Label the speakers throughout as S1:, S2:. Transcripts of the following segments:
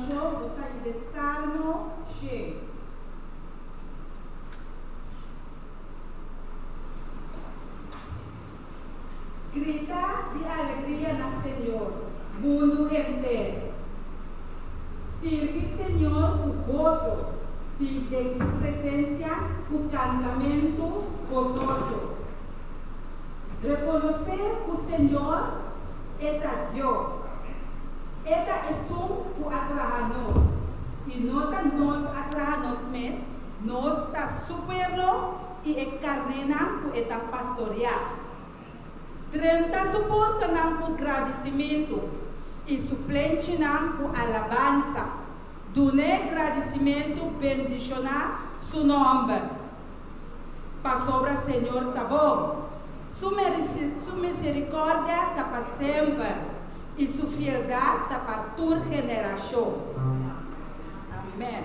S1: kontinuashon nos ta di Salmo 100. Grita di alegria na Señor, mundu henter. Sirbi Señor ku goso, bin den su presensia ku kantamentu gososo. Rekonosé ku Señor e ta Dios. E ta esun ku a traha nos, i no ta nos a traha nos mes, nos ta su pueblo i e karnénan ku e ta pastoriá. Drenta su portanan ku gradisimentu i su plenchinan ku alabansa. Dun'é gradisimentu, bendishoná su nòmber. Pasobra Señor ta bon, su su miserikòrdia ta pa semper i su fieldat ta pa tur generashon. Amèn.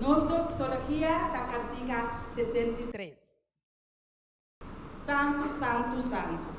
S1: Nos doxologia ta kantika 73. Santu, santu, santu.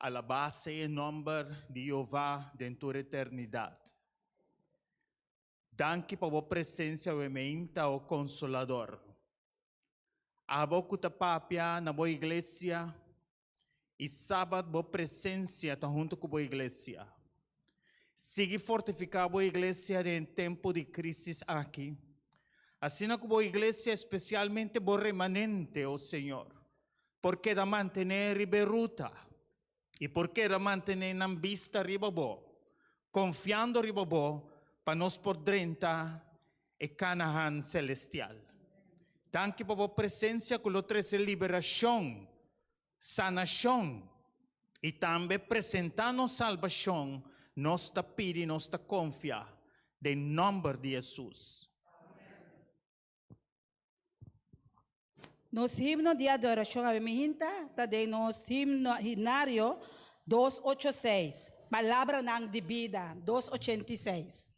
S2: Alabá sea e nòmber di Jehová den tur eternidat. Danki pa bo presensia awe meinta, o Konsolador. Abo ku ta papia na bo iglesia i sabat bo presensia ta huntu ku bo iglesia. Sigui fortifiká bo iglesia den e tempu di krísis aki, asina ku bo iglesia, espesialmente bo remanente, o Señor, por keda mantené riba e ruta i por keda mantené nan bista riba bo, konfiando riba bo pa nos por drenta e Kanahan selestial. Danki pa bo presensia ku lo trese liberashon, sanashon i tambe presentá nos salbashon, nos ta pidi, nos ta konfia den nòmber di Hesus.
S1: Nos himno di adorashon awe mihinta ta den nos himno himnario 286, Palabranan di Bida, 286.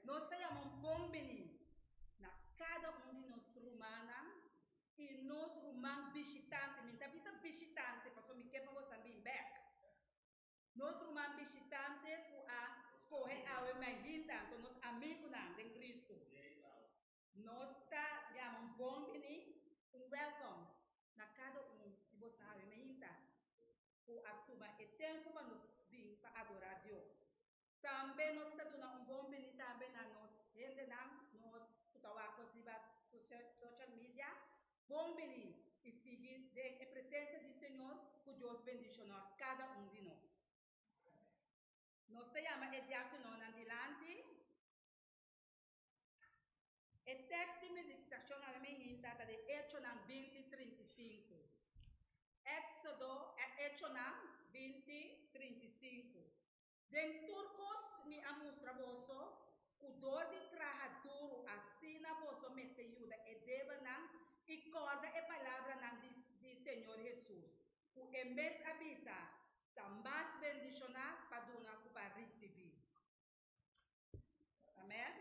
S1: Nos ta yama un bon bini na kada un di nos rumannan i nos ruman bishitante. Mi ta bisa bishitante pasobra mi ke pa boso a bin bek. Nos ruman bishitante ku a skohe awe mainta, anto nos amigunan den Kristu. Nos ta yama un bon bini, un welcome na kada un di boso awe mainta ku a tuma e tempu pa nos bin pa adorá Dios. Tambe nos ta duna un bon bini tambe na nos hendenan, nos ku ta wak nos riba social media. Bon bini i sigui den e presensia di Señor ku Dios bendishoná kada un di nos. Nos ta yama e diákononan dilanti. E tèks di meditashon awe mainta ta di Echonan 20, 35. Éksodo, Echonan 20, 35. Den tur kos mi a mustra boso ku dor di traha duru asina boso mester yuda e debernan i kòrda e palabranan di di Señor Hesus, ku e mes a bisa, Ta mas bendishoná pa duna ku pa risibí. Amèn.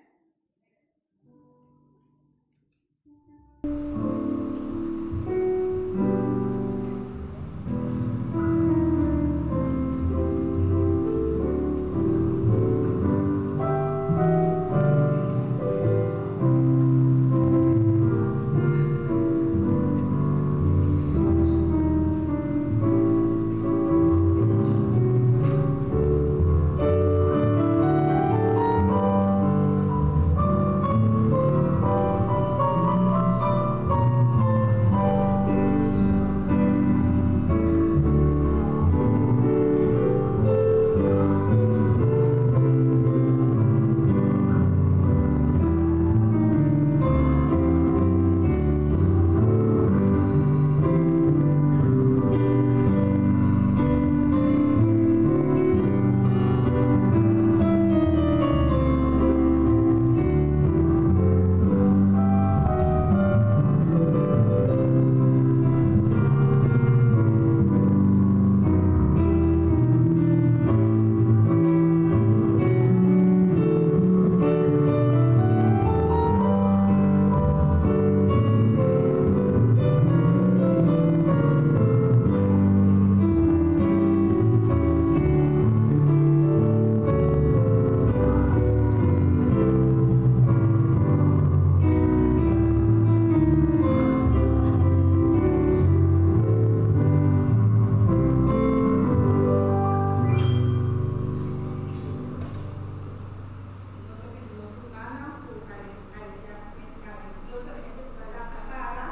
S1: Nos ta pidi nos rumannan ku karisiosamente ku ta lanta para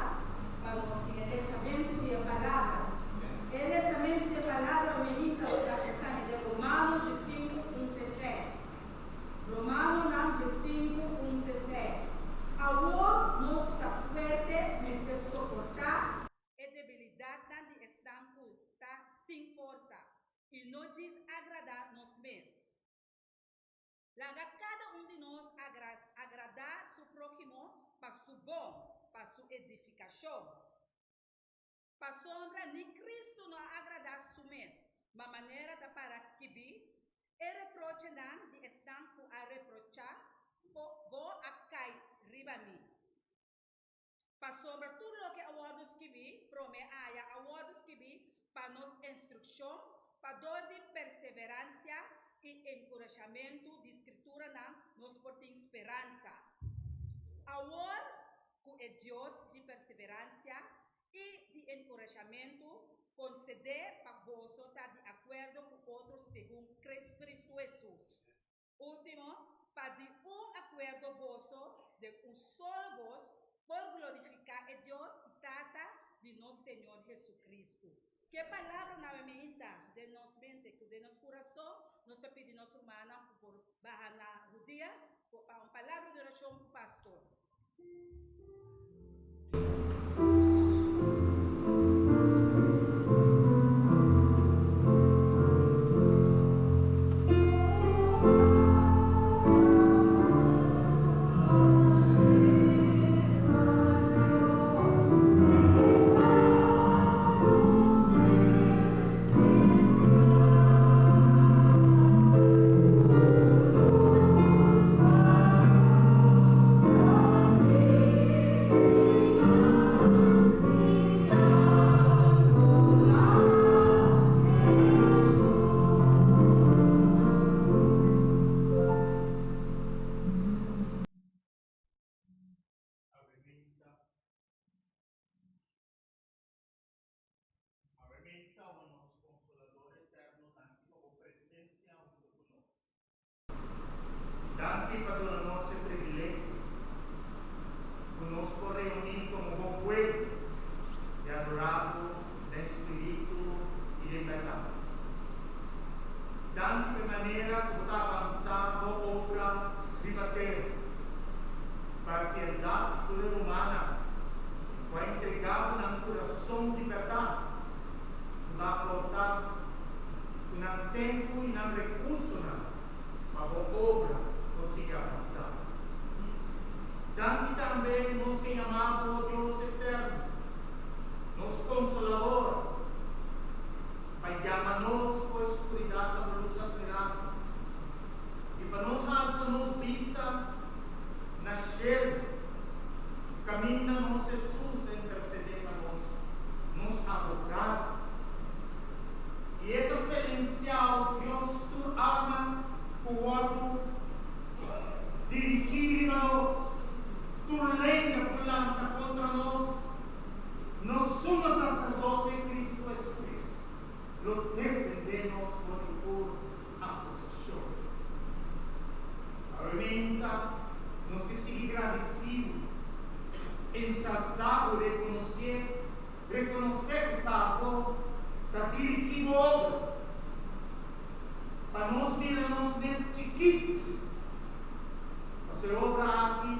S1: pa nos tin e lesamentu di e Palabra. E lesamentu di e Palabra omenita ku ta esta den Romano diesinku un te seis. Romanonan diesinku un te seis. Awor nos ku ta fuerte mester soportá e debilidatnan di esnan ku ta sin forsa i no djis agradá nos mes. Laga kada un di nos agradá su próhimo pa su bon, pa su edifikashon. Pasobra ni Kristu no a agradá su mes, ma manera ta para skibí, E reprochenan di esnan ku a reprochá bo a kai riba mi. Pasobra tur loke a wòrdu skibí promé aya a wòrdu skibí pa nos instrukshon, pa dor di perseveransia i enkurashamentu di Skrituranan nos por tin speransa. Awor ku e Dios di perseveransia i di enkurashamentu konsedé pa boso ta di akuerdo ku otro segun Kristu Hesus. Último, pa di un akuerdo boso, den un solo bos, por glorifiká e Dios i Tata di nos Señor Jesucristo. Ke palabra nan meinta den nos mente ku den nos kurason, nos ta pidi nos rumannan ku por baha na rudia pa un palabra di orashon ku pastor.
S2: reuní komo bo pueblo i adorá bo den spiritu i den bèrdat. Danki pa e manera ku bo ta avansá bo obra riba tera, pa e fieldat di tur e rumannan ku a entregá bo nan kurason di bèrdat, ku ta aportá ku nan tempu i nan rekursonan pa bo obra por sigui avansá. Danki tambe nos ke yama bo Dios eterno, nos Konsolador, pa yama nos for skuridat na bo lus admirabel i pa nos halsa nos bista na shelu, kaminda nos Hesus ta intersedé pa nos, nos Abogado. I e ta silensiá, o Dios, tur arma ku wòrdu dirigí riba nos, tur lenga ku lanta kontra nos, nos Sumo Saserdote, Kristu Hesus, lo defendé nos for di tur akusashon. Awe nos ke sigui gradisí bo, ensalsá bo i rekonosé Rekonosé ku ta bo ta dirigí bo obra. Pa nos mira nos mes chikitu. Pasobra e obra aki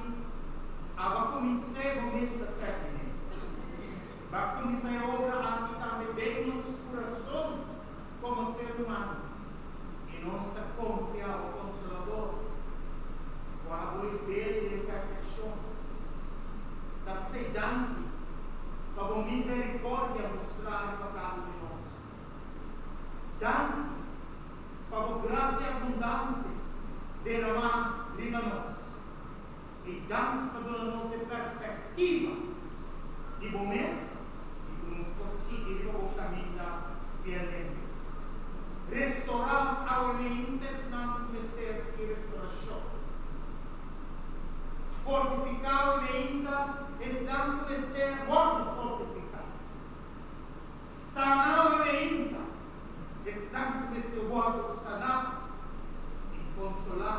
S2: a ba kumins'é bo mes ta terminé. Ba kuminsá e obra aki tambe den nos kurason komo ser humano. I nos ta konfia o Konsolador ku abo i bel den perfekshon. Ta p'esei danki pa bo miserikòrdia mustrá riba kada un di nos. Danki pa bo grasia abundante deramá riba nos. I danki pa duna nos e perspektiva di bo mes i ku nos por sigui riba bo kaminda fielmente. Restorá awe meinta esnan ku mester di restorashon. Fortifiká awe meinta esnan ku mester wòrdu fortifiká. Sana awe meinta esnan ku mester wòrdu saná i konsolá.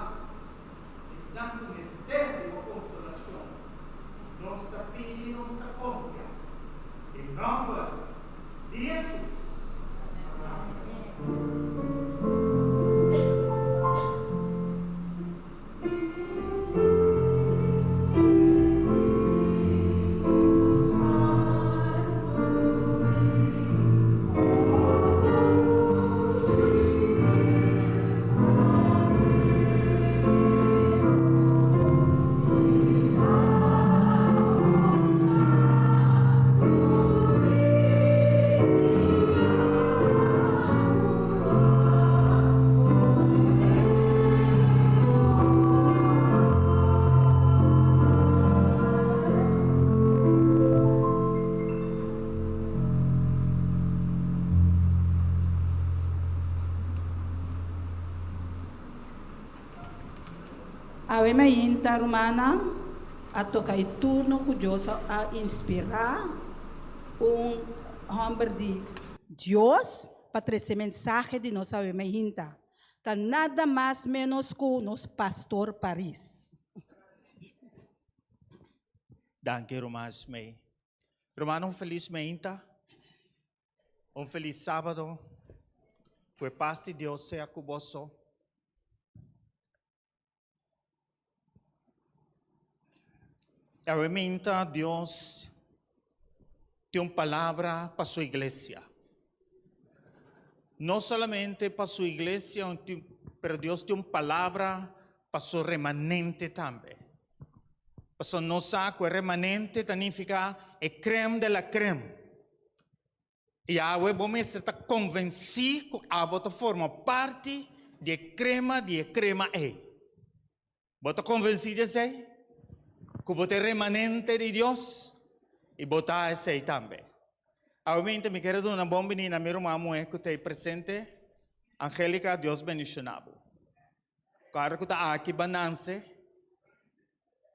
S2: Esnan ku mester di bo konsolashon, nos ta pidi, nos ta konfia. Den nòmber di Hesus. Amen.
S1: Awe mainta rumannan a toka e turno ku Dios a inspirá un hòmber di Dios pa trese mensahe di nos awe mainta. Ta nada mas ménos ku nos Pastor Paris.
S2: Danki ruman Smey. Rumannan un felis mainta. Un felis sábado. Ku e pas di Dios sea ku boso. Awe minta Dios tin un palabra pa su iglesia. No solamente pa su iglesia, pero Dios tin un palabra pa su remanente tambe. Pasobra nos sa ku e remanente ta nifiká e krèm de la krèm. I awe bo mester ta konvensí ku abo ta forma parti di e krema di e krema ei. Bo ta konvensí di esei? Ku bo ta e remanente di Dios? I bo ta esei tambe. Awe mente mi kere duna bon bini na mi ruman muhé ku ta ei presente, Angelica, Dios bendishoná bo. Kòrda ku ta aki Bananse,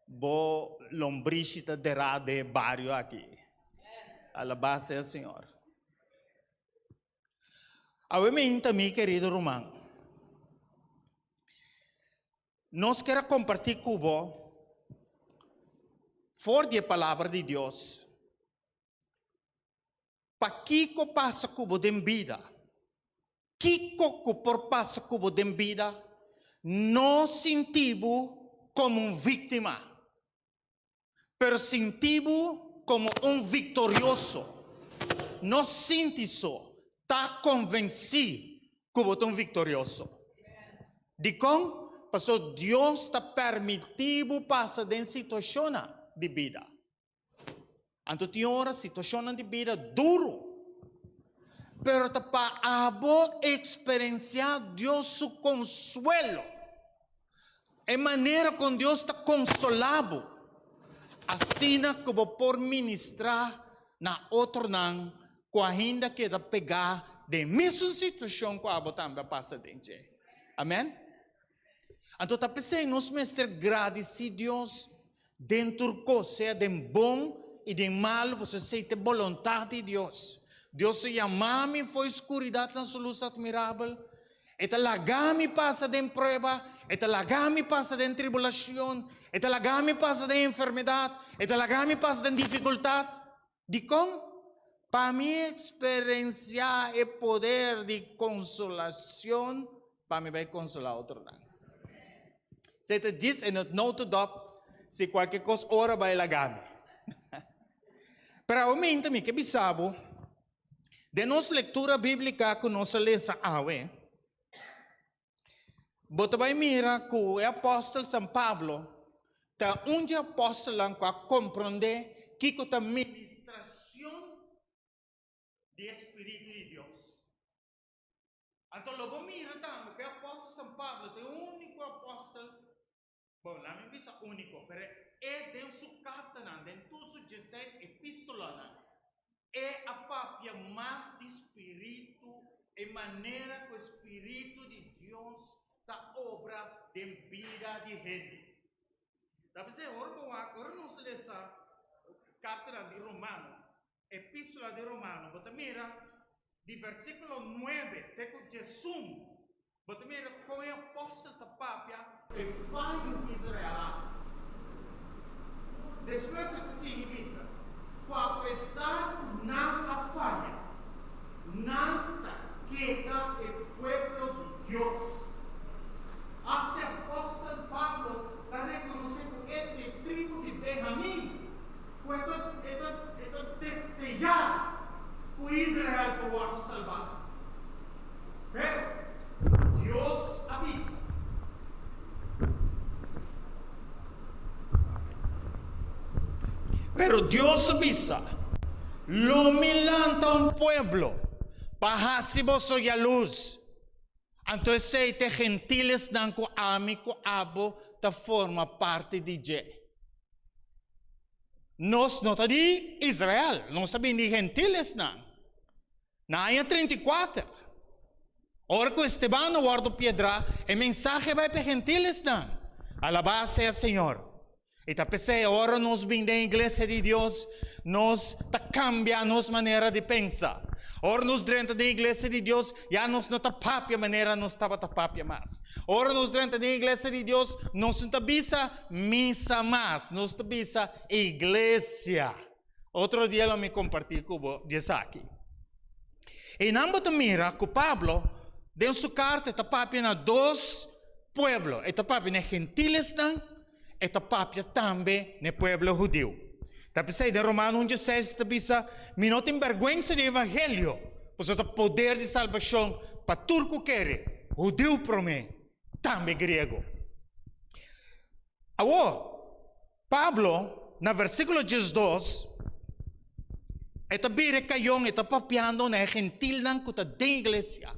S2: bo lombrishi ta derá den e bario aki. Alabá sea Señor. Awe minta mi kerido ruman, nos kier a kompartí ku bo. For di e Palabra di Dios, Pakiko pasa ku bo den bida? Kiko ku por pasa ku bo den bida? No sinti bo komo un víktima, pero sinti bo komo un viktorioso. No sinti so, ta konvensí ku bo ta un viktorioso. Dikon? Pasobra Dios ta permití bo pasa den situashonnan di bida. Anto tin ora situashonnan di bida duru, pero ta pa abo eksperensiá Dios su konsuelo, e manera kon Dios ta konsolá bo, asina ku bo por ministrá na otronan ku ainda keda pegá den e mesun situashon ku abo tambe a pasa den dje. Amèn? Anto ta p'esei nos mester gradisí Dios den tur kos, sea den bon i den malu, pasobra esei ta e boluntat di Dios. Dios a yama mi fo'i skuridat na su lus atmirabel. E ta laga mi pasa den prueba, e ta laga mi pasa den tribulashon, e ta laga mi pasa den enfermedat, e ta laga mi pasa den difikultat. Dikon? Pa mi eksperensiá e poder di konsolashon pa mi bai konsolá otronan. Esei ta djis e not notendop si kualke kos ora bai laga mi. Pero awe minta mi ke bisa bo, den nos lektura bíblika ku nos a lesa awe, Bo ta bai mira ku e apòstel San Pablo ta un dje apòstelnan ku a komprondé kiko ta ministrashon di e spiritu di Dios. Anto lo bo mira tambe ku e apòstel San Pablo ta e úniko apòstel, bon, laga mi bisa úniko, pero e den su kartanan, den tur su dieseis epístolanan, E a papia mas di spiritu, e manera ku e spiritu di Dios ta obra den bida di hende. Ta p'esei ora bo wak, ora nos lesa kartanan di Romano, epístola di Romano, bo ta mira di versíkulo nuebe te ku diesun, Bo ta mira kon e apòstel ta papia e fayo ku Israel a hasi. Despues e ta sigui bisa ku apesar ku nan a faya, nan ta keda e pueblo di Dios. Asta e apòstel Pablo ta rekonosé ku e ta di e tribu di Benhamin, ku e ta e ta e ta deseá ku Israel por wòrdu salbá. Pero, Dios a bisa. Pero Dios a bisa, Lo mi lanta un pueblo pa hasi boso yaluz. Anto esei ta e gentilesnan ku ami ku abo ta forma parti di dje. Nos no ta di Israel, nos ta bini di gentilesnan. Na aña 34, ora ku Esteban a wòrdu piedrá, e mensahe bai pa e gentilesnan, Alabá sea Señor! I ta p'esei ora nos bin den iglesia di Dios, nos ta kambia nos manera di pensa. Ora nos drenta den iglesia di Dios, ya nos no ta papia manera nos tabata papia mas. Ora nos drenta den iglesia di Dios, nos no ta bisa misa mas, nos ta bisa iglesia. Otro dia lo mi kompartí ku bo di esaki. Einan bo ta mira ku Pablo den su karta e ta papia na dos pueblo, e ta papia na e gentilesnan, e ta papia tambe na e pueblo hudiu. Ta p'esei den Romano un dieseis e ta bisa, Mi no tin bèrgwensa di e evangelio, pasobra ta poder di salbashon pa tur ku kere, hudiu promé, tambe griego. Awor, Pablo, na versíkulo 12, e ta bira e kayon, e ta papiando na e gentilnan ku ta den iglesia.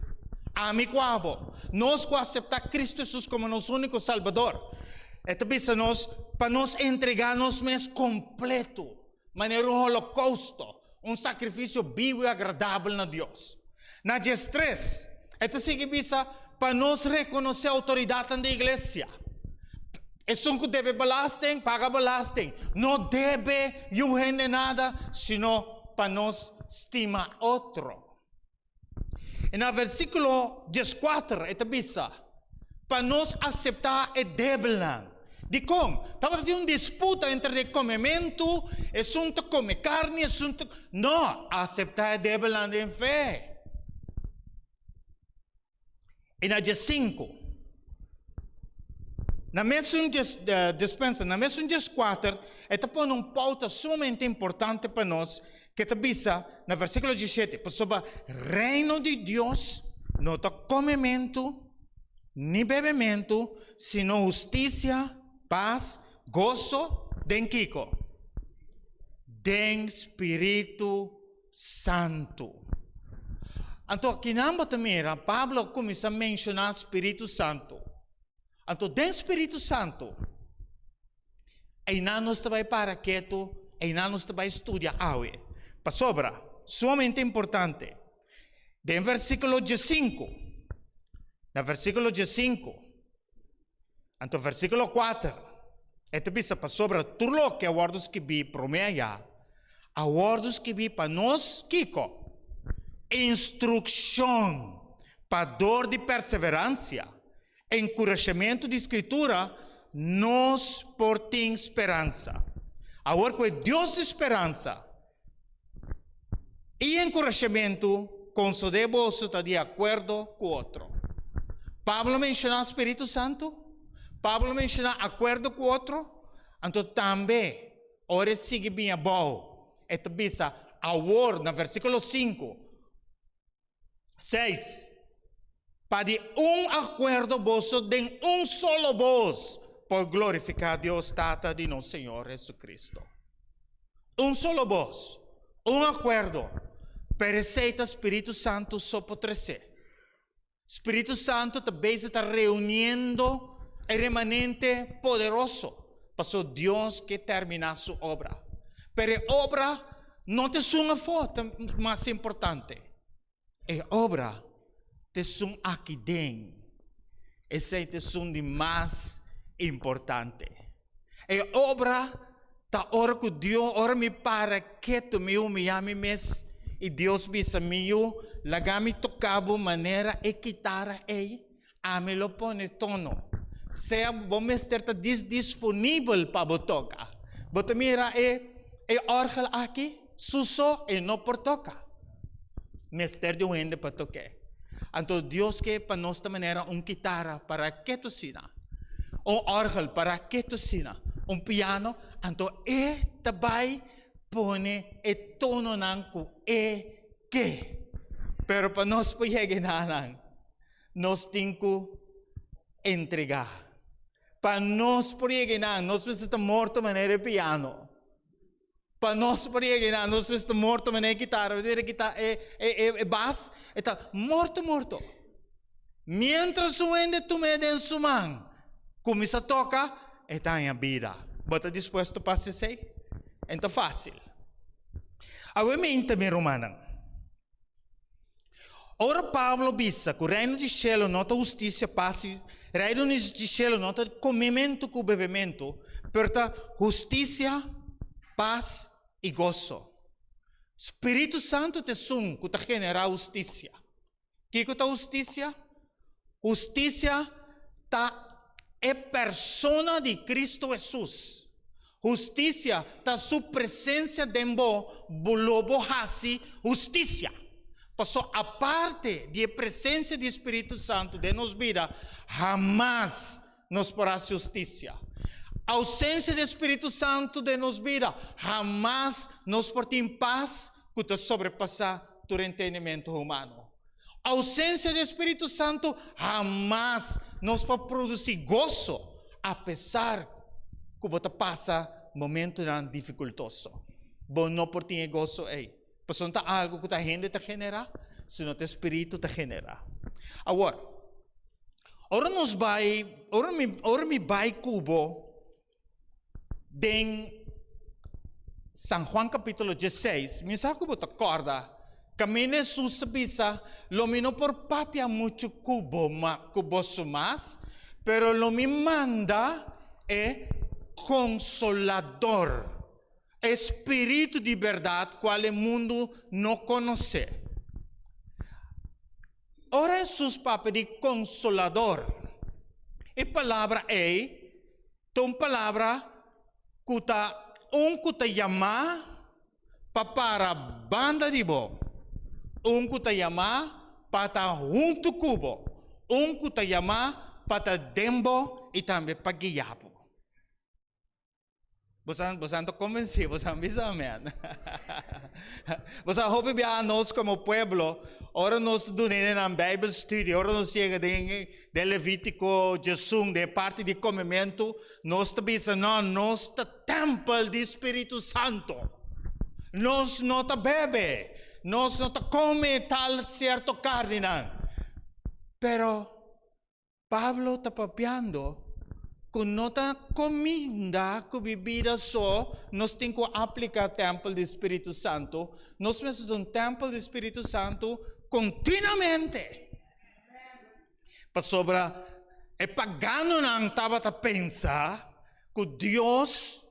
S2: Ami ku abo, nos ku a aseptá Kristu Hesus komo nos úniko Salbador, e ta bisa nos pa nos entregá nos mes kompletu, manera un holokousto, un sakrifisio bibu i agradabel na Dios. Na 13, e ta sigui bisa pa nos rekonosé outoridatnan di iglesia. Esun ku debe belasting, paga belasting. No debe yu hende nada, sino pa nos stima otro. I na versíkulo 14 e ta bisa pa nos aseptá e debelnan. Dikon? Tabata tin un disputa entre di komementu, esun ta kome karni, esun ta. No! Aseptá e debelnan den fe. I na diesinku, na mesun dies, dispensa, na mesun dieskuater, e ta pone un pouta sumamente importante pa nos, ke ta bisa na versíkulo diesshete, Pasobra Reino di Dios no ta komementu ni bebementu, sino hustisia, pas, goso, den kiko? Den spiritu Santu. Anto akinan bo ta mira Pablo a kuminsá menshoná spiritu santu. Anto den spiritu santu, einan nos ta bai para ketu, einan nos ta bai studia awe. Pasobra, sumamente importante, den versíkulo diesinku, na versíkulo diesinku, Anto versíkulo kuater, e ta bisa, Pasobra tur loke a wòrdu skibí promé ayá, a wòrdu skibí pa nos, kiko? Instrukshon, pa dor di perseveransia, enkurashamentu di Skritura, nos por tin speransa. Awor ku e Dios di speransa I enkurashamentu konsodé boso ta di akuerdo ku otro. Pablo menshoná spiritu santu, Pablo menshoná akuerdo ku otro, anto tambe ora e sigui bin abou e ta bisa awor na versíkulo sinku, Seis, Pa di un akuerdo boso den un solo bos por glorifiká Dios Tata di nos Señor Jesucristo. Un solo bos, un akuerdo, pero esei ta Spiritu Santu so por tresé. Spiritu Santu ta bezig ta reuniendo e remanente poderoso, paso Dios ke terminá su obra. Pero e obra No ta esun afó ta mas importante. E obra ta esun aki den. Esei ta esun di mas importante. E obra ta ora ku Dios, ora mi para ketu, mi humiyá mi mes i Dios bisa mi, Yu, laga mi toka bo manera e kitara ei, ami lo pone tono. Sea bo mester ta disdisponibel pa bo toka. Bo ta mira e e orgel aki? Su so e no por toka. Mester di un hende pa tok'é. Anto Dios ke pa nos ta manera un kitara para ketu asina, un orgel para ketu asina, un piano, anto e ta bai pone e tononan ku e ke. Pero pa nos por yega enanan, Nos tin ku entregá. Pa nos por yega einan, nos mester ta morto manera e piano. Pa nos por yega einan, nos mester ta morto manera e kitara, manera e kita e e e bas, e ta morto morto. Miéntras un hende tum'é den su man, kuminsá toka, e ta haña bida. Bo ta dispuesto pa hasi esei? E no ta fásil. Awe mi ta mi rumannan. Ora Pablo bisa ku Reino di shelu no ta hustisia, pas i Reino di shelu no ta komementu ku bebementu, pero ta hustisia, pas i goso. Spiritu Santu ta esun ku ta generá hustisia. Kiko ta hustisia? Hustisia ta e persona di Kristu Hesus. Hustisia ta su presensia den bo, bo lo bo hasi hustisia. Paso aparte di e presensia di Spiritu Santu den nos bida, hamas nos por hasi hustisia. Ausensia di Spiritu Santu den nos bida, hamas nos por tin pas ku ta sobrepasá tur entendimentu humano. Ausensia di Spiritu Santu, hamas nos por produsí goso, apesar ku bo ta pasa momentunan difikultoso. Bo no por tin e goso ei, pasobra no ta algu ku ta hende ta generá, sino ta e Spiritu ta generá. Awor, ora nos bai, ora mi, ora mi bai ku bo Den San Juan capítulo dieseis, mi sa ku bo ta kòrda, kaminda Hesus a bisa, Lo mi no por papia muchu ku bo ma ku boso mas, pero lo mi manda e Konsolador, e Spiritu di bèrdat, kual e mundu no konosé. Ora Hesus papia di Konsolador, e palabra ei. Ta un palabra ku ta un ku ta yamá pa para banda di bo, un ku ta yamá pa ta huntu ku bo, un ku ta yamá pa ta den bo i tambe pa guia bo. Bosan, bosan ta konvensí, bosan bisa amen. Bosan hopi biaha nos komo pueblo, ora nos ta duna hende Bijbel study, ora nos yega den den Levítiko djesun, den e parti di komementu, nos ta bisa, no, nos ta tèmpel di Spiritu Santu. Nos no ta bebe, nos no ta kome tal sierto karninan. Pero Pablo ta papiando ku no ta kuminda ku bibida so nos tin ku apliká tèmpel di spiritu santu, nos mester ta un tèmpel di spiritu santu kontinuamente. Pasobra e paganonan tabata pensa ku Dios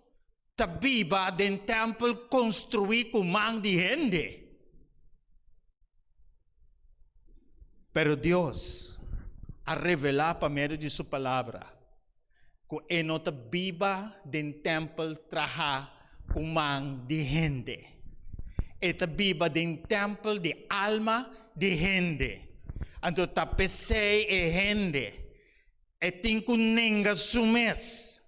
S2: ta biba den tèmpel konstruí ku man di hende. Pero Dios a revelá pa medio di su Palabra ku e no ta biba den tèmpel trahá ku man di hende. E ta biba den tèmpel di alma di hende. Anto ta p'esei e hende e tin ku nenga su mes,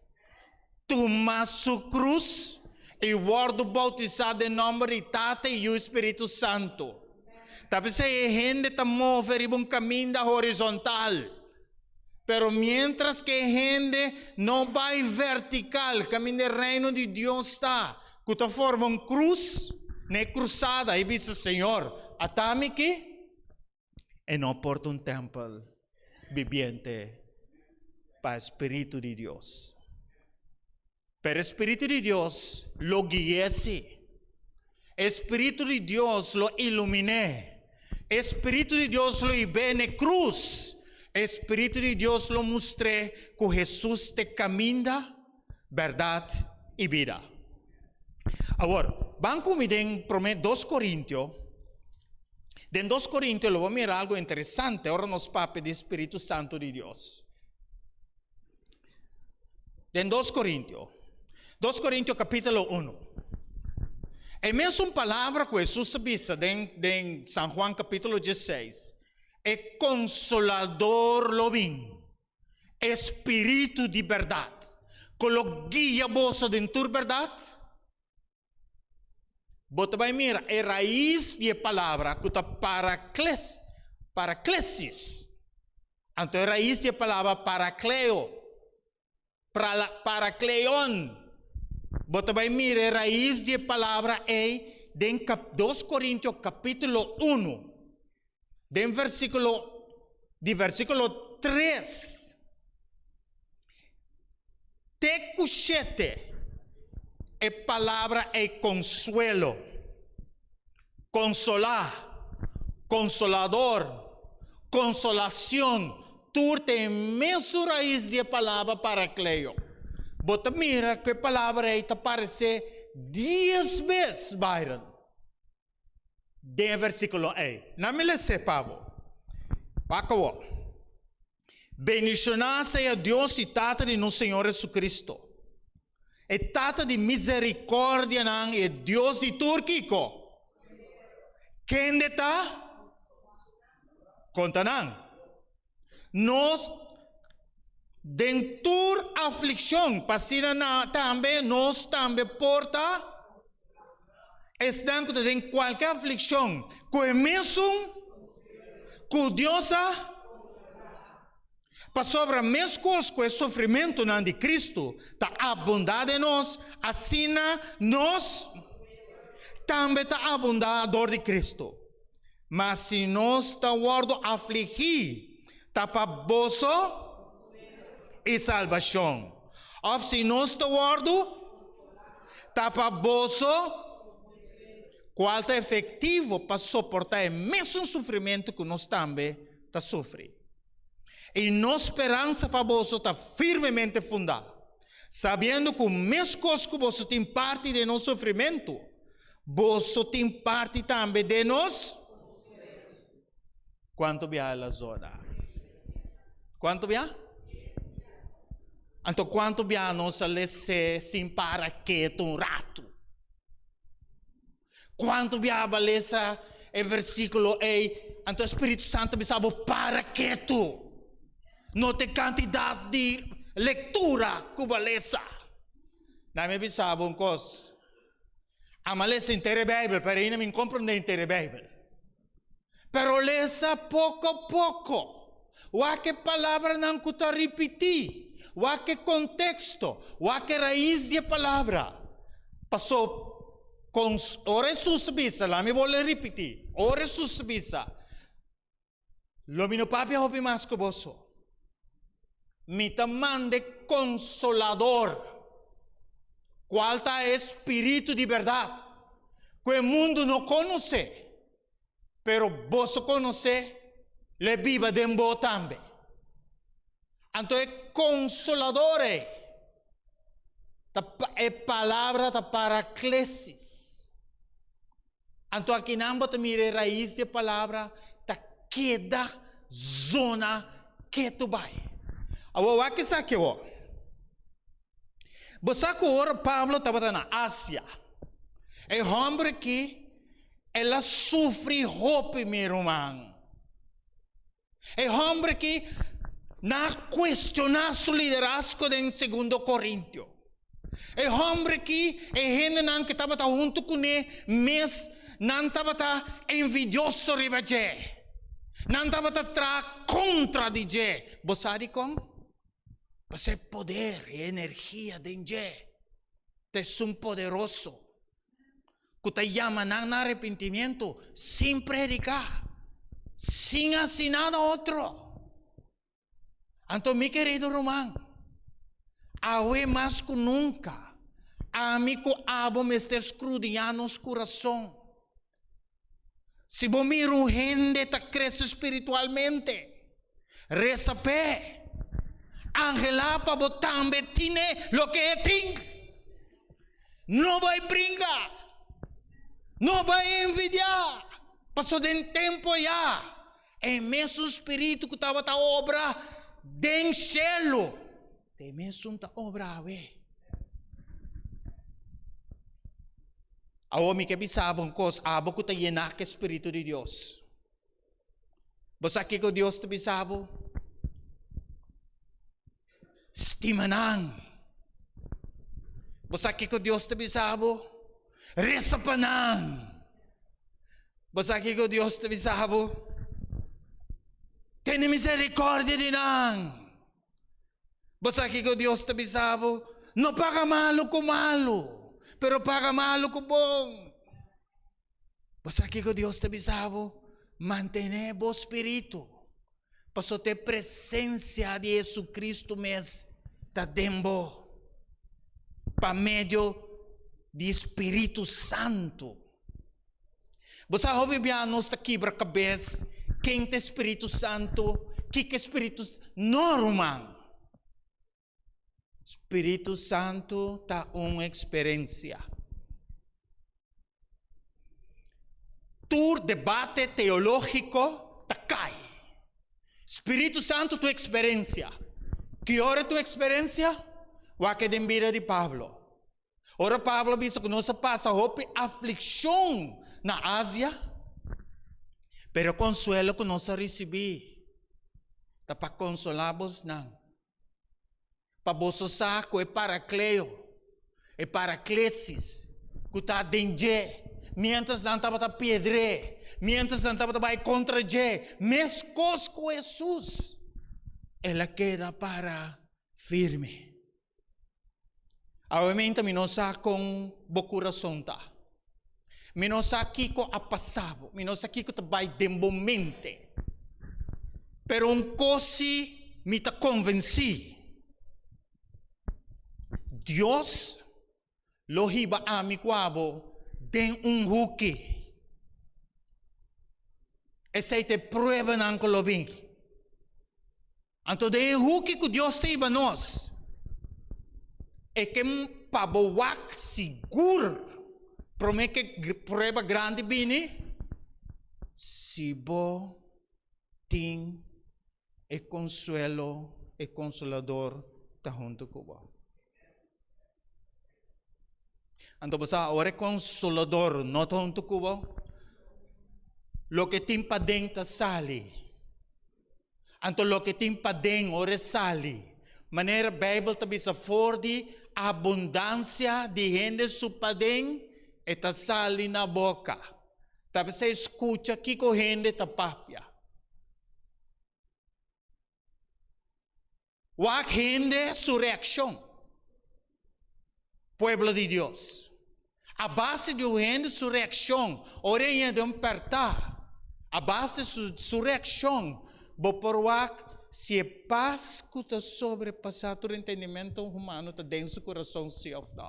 S2: tuma su krus i wòrdu boutisá den nòmber di Tata i Yu i Spiritu Santu. Ta p'esei e hende ta move riba un kaminda horizontal. Pero miéntras ku e hende no bai vertikal, kaminda e Reino di Dios ta, ku ta forma un krus, na e krusada i bisa, Señor, ata mi aki? E no por ta un tèmpel bibiente pa e spiritu di Dios. Pero e spiritu di Dios lo gui'é sí. E spiritu di Dios lo ilumin'é. E spiritu di Dios lo hib'é n'e krus. E spiritu di Dios lo mustr'é ku Hesus t'e kaminda, bèrdat i bida. Awor, ban ku mi den promé dos Korintio. Den dos Korintio lo bo mira algu interesante ora nos papia di spiritu santu di Dios. Den dos Korintio, dos Korintio kapítulo unu. E mesun palabra ku Hesus a bisa den den San Juan kapítulo diesseis, e Konsolador lo bin, e Spiritu di bèrdat, ku lo guia boso den tur bèrdat. Bo ta bai mira e rais di e palabra ku ta parakles, paraklesis. Anto e rais di e palabra parakleo, prala, parakleon. Bo ta bai mira e rais di e palabra ei den kap, dos Korintio kapítulo unu, den versíkulo, di versíkulo tres. Te ku shete, e palabra ei konsuelo, konsolá, konsolador, konsolacion, tur ta e mesun rais di e palabra parakleo. Bo ta mira ku e palabra ei ta paresé dies bes, Byron. Den e versíkulo ei. Na mi les'é pa bo. Wak awor. Bendishoná sea Dios i Tata di nos Señor Jesucristo, e Tata di miserikòrdianan i e Dios di tur kiko. Kende ta? Konta nan. Nos den tur aflikshon, pa asina na tambe nos tambe por ta esnan ku ta den kualke aflikshon ku e mesun ku Dios a Pasobra meskos ku e sufrimentunan di Kristu ta abundá den nos, asina nos tambe ta abundá dor di Kristu. Ma si nos ta wòrdu afligí, ta pa boso i salbashon, òf si nos ta wòrdu, ta pa boso, kual ta efektivo pa soportá e mesun sufrimentu ku nos tambe ta sufri. I nos speransa pa boso ta firmemente fundá, sabiendo ku meskos ku boso tin parti den nos sufrimentu, boso tin parti tambe den nos. Kuantu biaha el a zona? Kuantu biaha? Anto kuantu bia nos a les'é sin para ketu un ratu? Kuantu bia bo a lesa e versíkulo ei, anto e spiritu santu a bisa bo para ketu? No ta e kantidat di lektura ku bo a lesa. Na mi a bisa bo un kos, Amo a lesa henter e Beibel, pero ainda mi no komprondé henter e Beibel. Pero lesa poko poko. Wak e palabranan ku ta ripití. Wak e konteksto. Wak e rais di e palabra. Paso, kons, ora Hesus a bisa, laat mi bolbe ripití, ora Hesus a bisa, Lo mi no papia hopi mas ku boso. Mi ta manda e Konsolador, kual ta e Spiritu di bèrdat, ku e mundu no konosé, pero boso konosé, lo e biba den bo tambe. Anto e Konsolador ei ta e palabra ta paraklesis. Anto akinan bo ta mira e rais di e palabra ta keda zona ketu bai. Awor wak esaki awor. Bo sa ku ora Pablo tabata na Asia, e hòmber aki el a sufri hopi, mi ruman. E hòmber aki na a kuestioná su liderazgo den Segundo Korintio. E hòmber aki, e hendenan ku tabata huntu kuné mes, nan tabata envidioso riba dje. Nan tabata traha kontra di dje. Bo sa dikon? Pasobra e poder, e energia den dje ta esun poderoso. ku ta yama nan na arepentimiento sin prediká, sin hasi nada otro. Anto mi kerido ruman, awe mas ku nunka, ami ku abo mester skrudiñá nos kurason. Si bo mira un hende ta krese spiritualmente, resa p'e. Anhelá pa bo tambe tine loke e tin. No bai bringa, no bai envidiá, pasobra den tempu ayá e mesun spiritu ku tabata obra den shelu ta e mesun ta obra awe. Awor mi ke bisa bo un kos, abo ku ta yená ku e spiritu di Dios. Bo sa kiko Dios ta bisa bo? Stima nan. Bo sa kiko Dios ta bisa bo? Resa pa nan. Bo sa kiko Dios ta bisa bo? Tene misericordia di nan. Bo sa kiko Dios ta bisa bo? No paga malu ku malu, pero paga malu ku bon. Bo sa kiko Dios ta bisa bo? Mantené bo spiritu, pasobra e presensia di Jesucristo mes ta den bo pa medio di Spiritu Santu. Bo sa hopi bia nos ta kibra kabes, ken ta e Spiritu Santu, kiko e Spiritu No, ruman. Spiritu Santu ta un eksperensia. Tur debate teológiko ta kai. Spiritu Santu ta un eksperensia. Ki ora ta un eksperensia? Wak den bida di Pablo. Ora Pablo a bisa ku nos a pasa hopi aflikshon na Asia, pero e konsuelo ku nos a risibí ta pa konsolá bosnan. Pa boso sa ku e Parakleo, e Paraklesis, ku ta den dje, miéntras nan tabata piedr'é, miéntras nan tabata bai kontra dje, meskos ku Hesus, el a keda para firme. Awe mi no sa kon bo kurason ta. Mi no sa kiko a pasa bo. Mi no sa kiko ta bai den bo mente. Pero un kos si mi ta konvensí, Dios lo hiba ami ku abo den un huki. Esei ta e pruebanan ku lo bin. Anto den e huki ku Dios ta hiba nos, e ke pa bo wak sigur promé ku e prueba grandi bini, si bo tin e konsuelo, e konsolador. ta huntu ku bo. Anto bo sa ora e Konsolador no ta huntu ku bo, loke tin paden ta sali. Anto loke tin paden ora e sali, manera Beibel ta bisa for di abundansia di hende su paden e ta sali na boka. Ta p'esei skucha kiko hende ta papia. Wak hende su reakshon, pueblo di Dios. A base di un hende su reakshon, ora e hende un pèrtá, a base su su reakshon, bo por wak si e pas ku ta sobrepasá tur entendimentu humano ta den su kurason sí òf nò.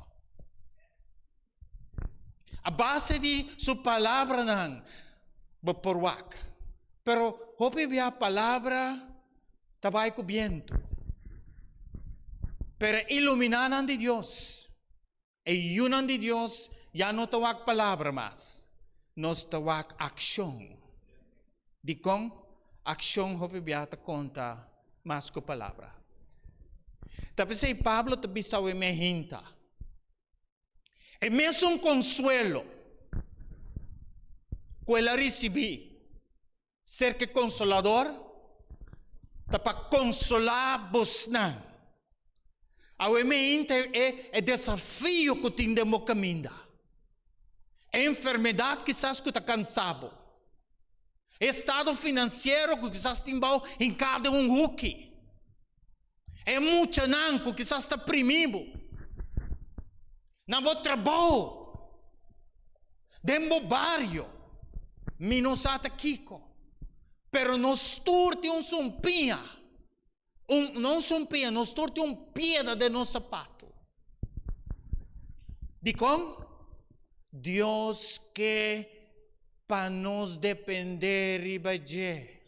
S2: A base di su palabranan bo por wak. Pero hopi bia palabra ta bai ku bientu. Pero e iluminánan di Dios, e yunan di Dios ya no ta wak palabra mas, nos ta wak akshon. Dikon? Akshon hopi bia ta konta mas ku palabra. Ta p'esei Pablo ta bisa awe me hinta. E mesun konsuelo ku el a risibí serka e Konsolador ta pa konsolá bosnan. Awe meinta e e desafio ku tin den bo kaminda, e enfermedat kisas ku ta kansa bo, e estado finansiero ku kisas tin bou hinká den un huki. E muchanan ku kisas ta primi bo na bo trabou, den bo bario, mi no sa ta kiko, pero nos tur tin un sumpiña, un, no un sumpiña, nos tur tin un piedra den nos sapato. Dikon? Dios ke pa nos dependé riba dje.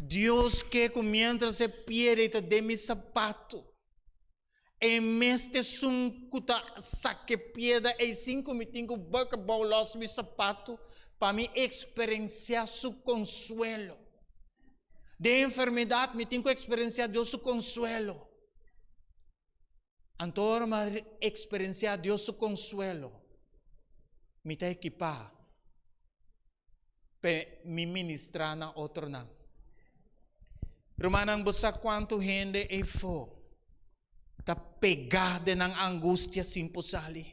S2: Dios ke ku miéntras e piedra ei ta den mi sapatu, e mes ta esun ku ta saka e piedra ei sin ku mi tin ku buk abou lòs mi sapatu pa mi eksperensiá su konsuelo. Den enfermedat mi tin ku eksperensiá Dios su konsuelo. Anto ora mi a eksperensiá Dios su konsuelo, mi ta ekipá p'e mi ministrá na otronan. Rumannan, bo sa kuantu hende eifó ta pegá den nan angustia sin por sali?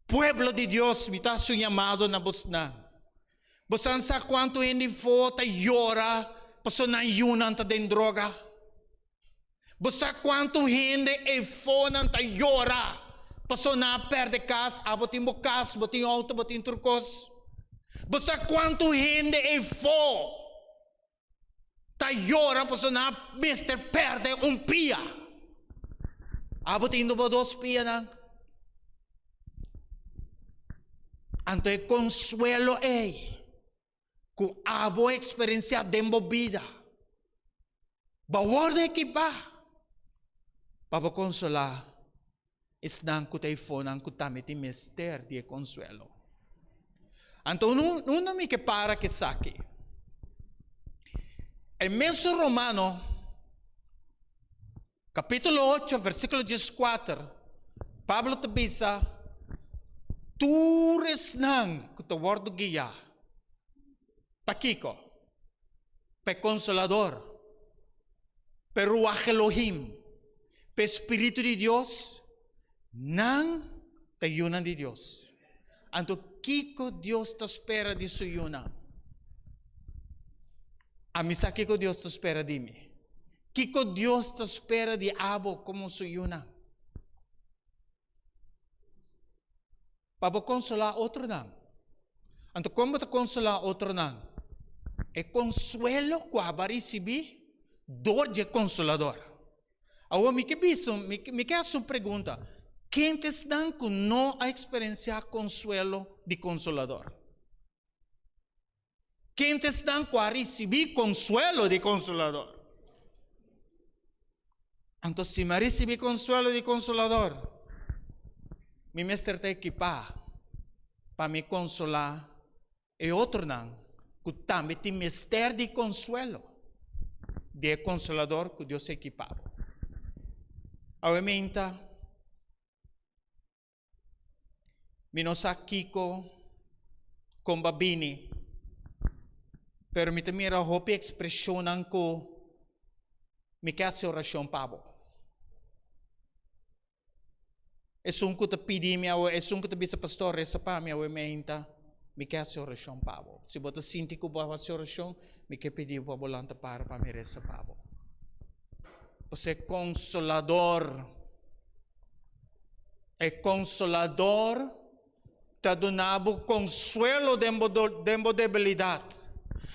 S2: Pueblo di Dios, mi ta hasi un yamado na bosnan. Bosan sa kuantu hende eifó ta yora pasobra nan yunan ta den droga? Bo sa kuantu hende eifonan ta yora pasobra nan a pèrdè kas? Abo tin bo kas, bo tin outo, bo tin tur kos. Bo sa kuantu hende eifo ta yora pasobra nan a mester pèrdè un pia? Abo tin bo dos pianan. Anto e konsuelo ei ku abo a eksperensiá den bo bida, bo a wòrdu ekipá pa bo konsolá esnan ku ta eifonan ku tambe tin mester di e konsuelo. Anto unda mi ke para ku esaki? E mesun Romano Capítulo ocho, versículo dieskuater, Pablo ta bisa, Tur esnan ku ta wòrdu guiá pa kiko? Pa e Konsolador, pa e Ruach Elohim, pa e Spiritu di Dios, nan ta yunan di Dios. Anto kiko Dios ta spera di su yunan? Ami sa kiko Dios ta spera di mi. Kiko Dios ta spera di abo komo su yunan? Pa bo konsolá otronan. Anto kon bo ta konsolá otronan? E konsuelo ku abo a risibí dor dje Konsolador. Awor mi ke bisa, mi ke hasi un pregunta, Ken ta esnan ku no a eksperensiá konsuelo di Konsolador? Ken ta esnan ku a risibí konsuelo di Konsolador? Anto si mi a risibí konsuelo di Konsolador, mi mester ta ekipá pa mi konsolá e otronan ku tambe tin mester di konsuelo. Di e Consolador cu Dios a equipa bo. Awe meinta, mi no sa kico con ba bini, pero mi ta mira hopi expresionnan cu mi ke haci oracion pa bo. Esun ku ta pidi mi awe, esun ku ta bisa pastor resa pa mi awe meinta, mi ke hasi orashon pa bo. Si bo ta sinti ku bo a hasi orashon, mi ke pidi bo pa bo lanta para pa mi resa pa bo. Pasobra e Konsolador, e Konsolador ta duna bo konsuelo den bo den bo debilidat.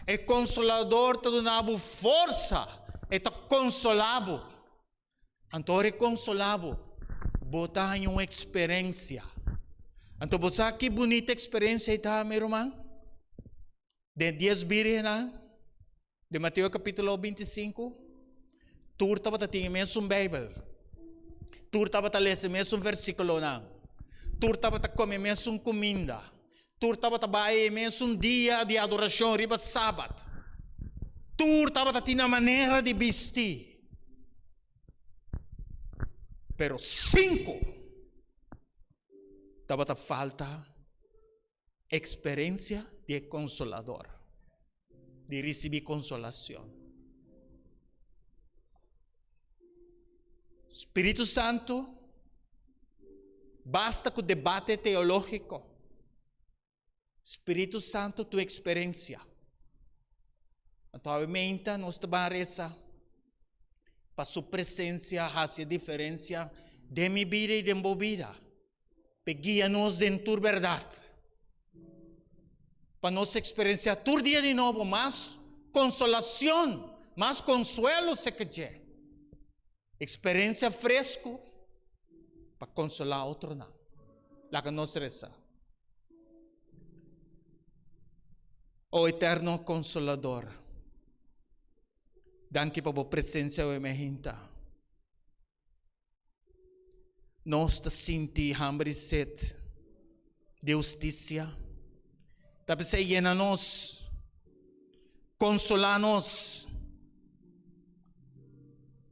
S2: E Konsolador ta duna bo forsa, e ta konsolá bo. Anto ora e konsolá bo, bo ta haña un eksperensia. Anto bo sa ki bunita eksperensia ei ta, mi ruman? Den dies bírgennan di Mateo kapítulo 25, tur tabata tin e mesun Beibel, tur tabata lesa e mesun versíkulonan, tur tabata kome e mesun kuminda, tur tabata bai e mesun dia di adorashon riba Sabat, tur tabata tin nan manera di bisti. Pero sinku tabata falta eksperensia di e Konsolador, di risibí konsolason. Spiritu Santu, basta ku debate teológiko. Spiritu Santu tu eksperensia. Anto awe meinta nos ta ban resa pa su presensia hasi e diferensia den mi bida i den bo bida. P'e guia nos den tur bèrdat. Pa nos eksperensiá tur dia di nobo mas konsolason, mas konsuelo seka dje. Eksperensia fresku pa konsolá otronan. Laga nos resa. O Eterno Konsolador, danki pa bo presensia awe mehinta. Nos ta sinti hamber i set di hustisia. Ta p'esei yena nos, konsolá nos,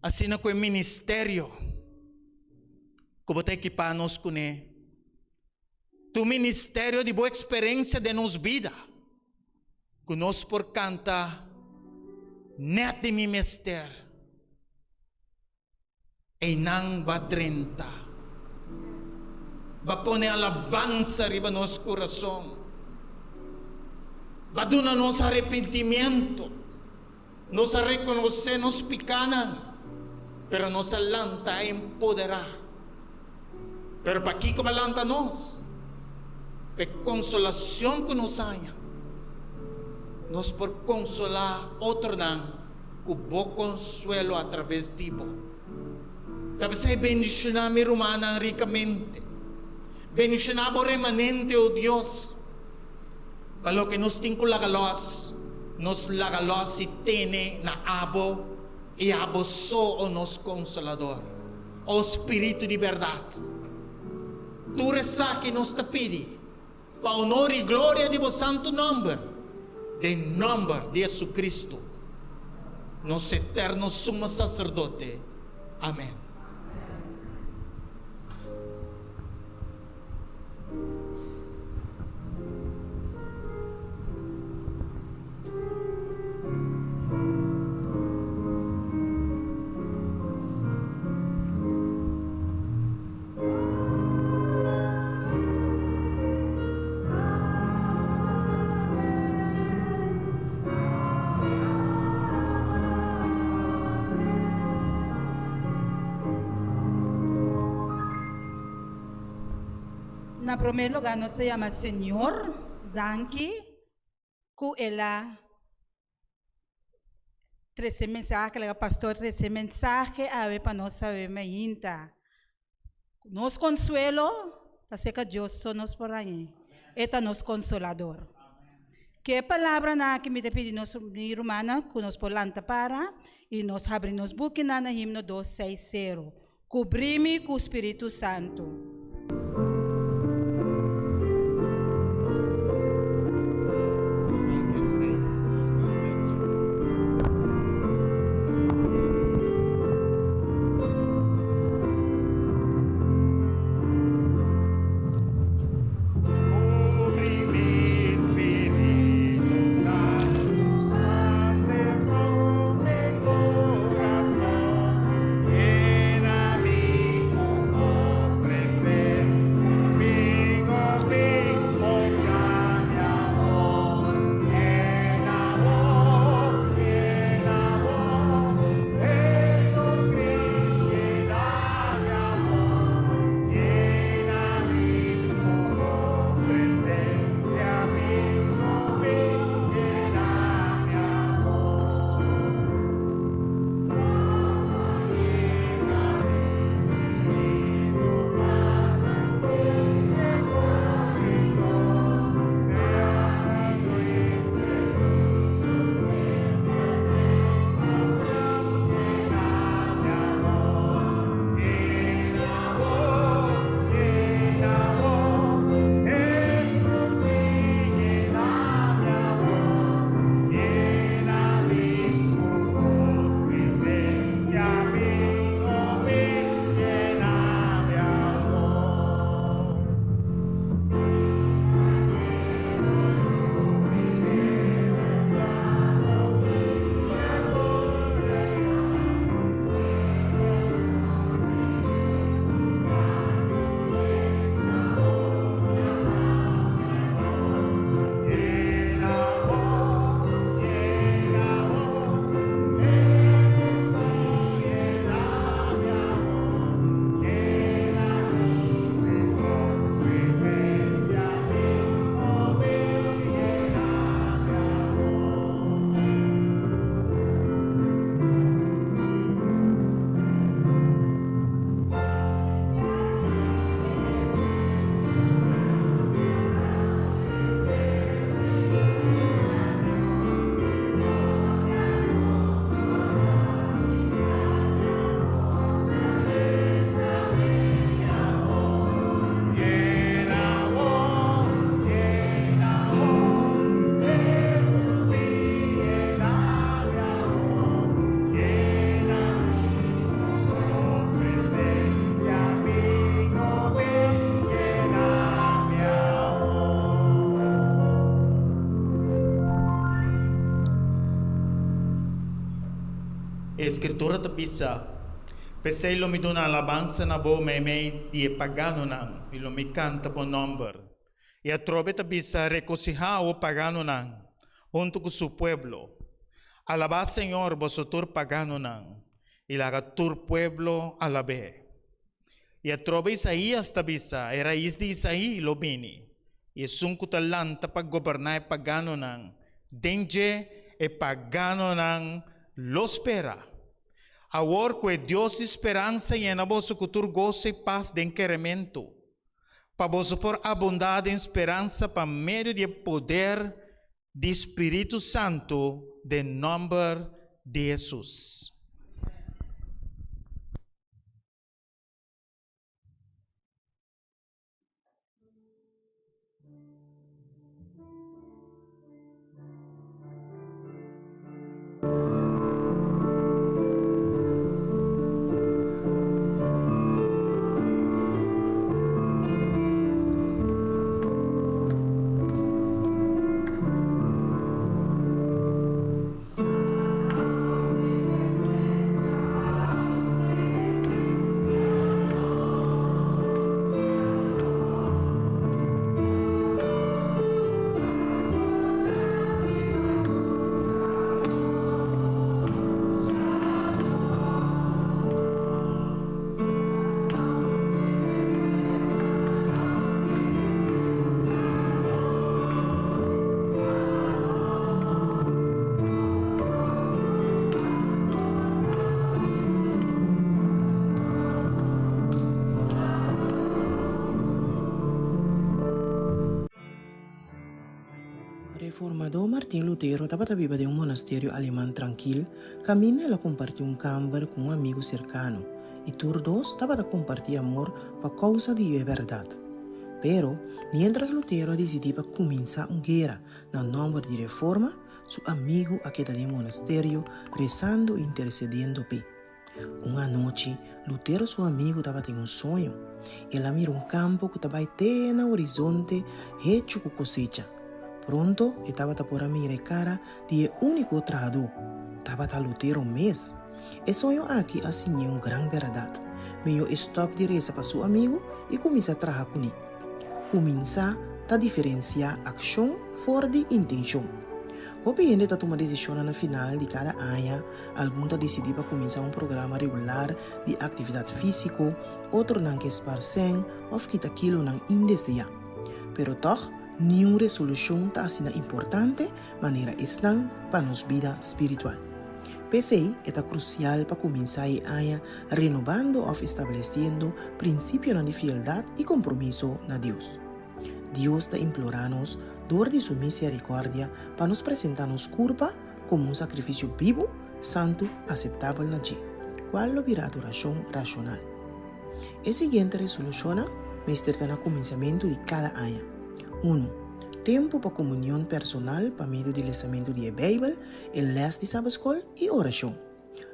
S2: asina ku e ministerio ku bo ta ekipá nos kuné, Tu ministerio di bo eksperensia den nos bida, ku nos por kanta nèt di mi mester. Einan ba drenta. Ba pone alabansa riba nos kurason. Ba duna nos arepentimiento. Nos a rekonosé nos pikánan, pero nos a lanta empoderá. Pero pakiko ba lanta nos? Pa e konsolashon ku nos haña, nos por konsolá otronan ku bo konsuelo atraves di bo. Ta p'esei bendishoná mi rumannan rikamente. Bendishoná bo remanente, o Dios. Pa loke nos tin ku laga lòs, nos laga lòs i tene na abo i abo so, o nos Konsolador, o Spiritu di bèrdat. Tur esaki nos ta pidi pa onor i gloria di bo santu nòmber, den nòmber di Jesucristo, nos eterno Sumo Saserdote. Amèn.
S1: Na promé lugá nos ta yama Señor danki ku el a trese mensahe, laga pastor trese mensahe awe pa nos awe mainta. Nos konsuelo ta serka Dios so nos por hañ'é. E ta nos konsolador. Ku e palabranan aki mi ta pidi nos mi rumannan ku nos por lanta para i nos habri nos bukinan na himno dos seis sero. Kubrí mi ku Spiritu Santu.
S2: E Skritura ta bisa, P'esei lo mi duna alabansa na bo meimei di e paganonan, i lo mi kanta bo nòmber. I atrobe ta bisa, Regosihá, o paganonan, huntu ku su pueblo. Alabá Señor, boso tur paganonan, i laga tur pueblo alab'é. I atrobe Isaías ta bisa, E rais di Isaí lo bini, i esun ku ta lanta pa goberná e paganonan, den dje e paganonan lo spera. Awor ku e Dios di speransa yena boso ku tur goso i pas den kerementu, pa boso por abundá den speransa pa medio di e poder di Spiritu Santu den nòmber di Hesus.
S3: Reformadó Martin Lutero tabata biba den un monasterio aleman trankil kaminda el a kompartí un kamber ku un amigu serkano i tur dos tabata kompartí amor pa kousa di e bèrdat. Pero, miéntras Lutero a disidí pa kuminsá un guera na nòmber di Reforma, su amigu a keda den monasterio resando i intersediendo p'e. Un anochi, Lutero su amigu tabatin un soño. El a mira un kampo ku ta bai te na horizonte hechu ku kosecha. Pronto e tabata por a mira e kara di e úniko trahadó. Tabata Lutero mes! E soño aki a siñ'é un gran bèrdat. Mihó e stòp di resa pa su amigu i kuminsá traha kuné. Kuminsá ta diferensiá akshon for di intenshon. Hopi hende ta tuma desishonnan na final di kada aña, algun ta disidí pa kuminsá un programa regular di aktividat físiko, otronan ke spar sèn òf kita kilonan indeseá. Pero tòg, niun resolushon ta asina importante manera esnan pa nos bida spiritual. P'esei, e ta krusial pa kuminsá e aña renobando òf establesiendo prinsipionan di fieldat i kompromiso na Dios. Dios ta implorá nos dor di su misericordia pa nos presentá nos kurpa komo un sakrifisio bibu, santu, aseptabel na dje, kual lo bira adorashon rashonal. E siguiente resolushonnan mester ta na kuminsamentu di kada aña. Unu, Tempu pa komunion personal pa medio di lesamentu di e Beibel, e lès di Sabetskol i orashon.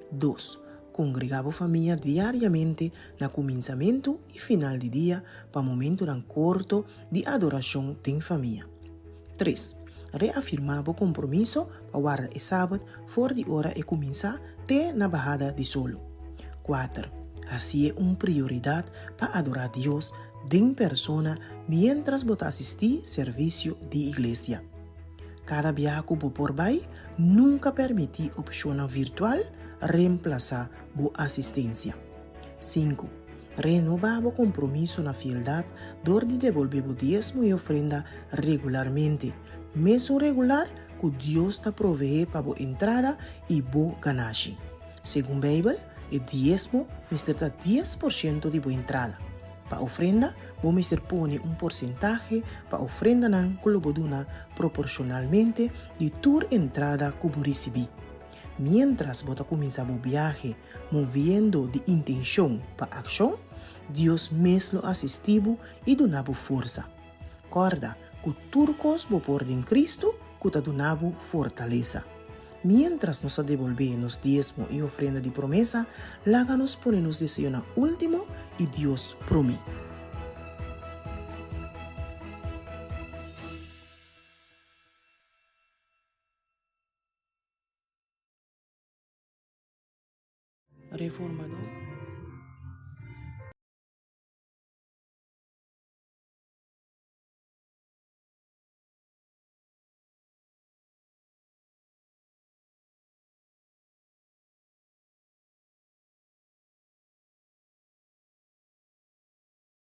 S3: Dos, Kongregá bo famia diariamente na kuminsamentu i final di dia pa momentunan korto di adorashon den famia. Tres, Reafirmá bo kompromiso pa warda e Sabat for di ora e kuminsá te na bahada di solo. Kuater, Hasié un prioridat pa adorá Dios den persona miéntras bo ta asistí servisio di iglesia. Kada biaha ku bo por bai, nunka permití opshonnan virtual remplasá bo asistensia. Sinku, Renobá bo kompromiso na fieldat dor di debolbé bo diesmo i ofrenda regularmente, mesun regular ku Dios ta proveé pa bo entrada i bo ganashi. Segun Beibel, e diesmo mester ta 10% di bo entrada. Pa ofrenda, bo mester pone un porsentahe pa ofrendanan ku lo bo duna proporshonalmente di tur entrada ku bo risibí. Miéntras bo ta kuminsá bo biahe moviendo di intenshon pa akshon, Dios mes lo asistí bo i duna bo forsa. Kòrda ku tur kos bo por den Kristu ku ta duna bo fortalesa. Miéntras nos ta debolbé nos diesmo i ofrenda di promesa, laga nos pone nos deseonan último i Dios promé. Reformadó.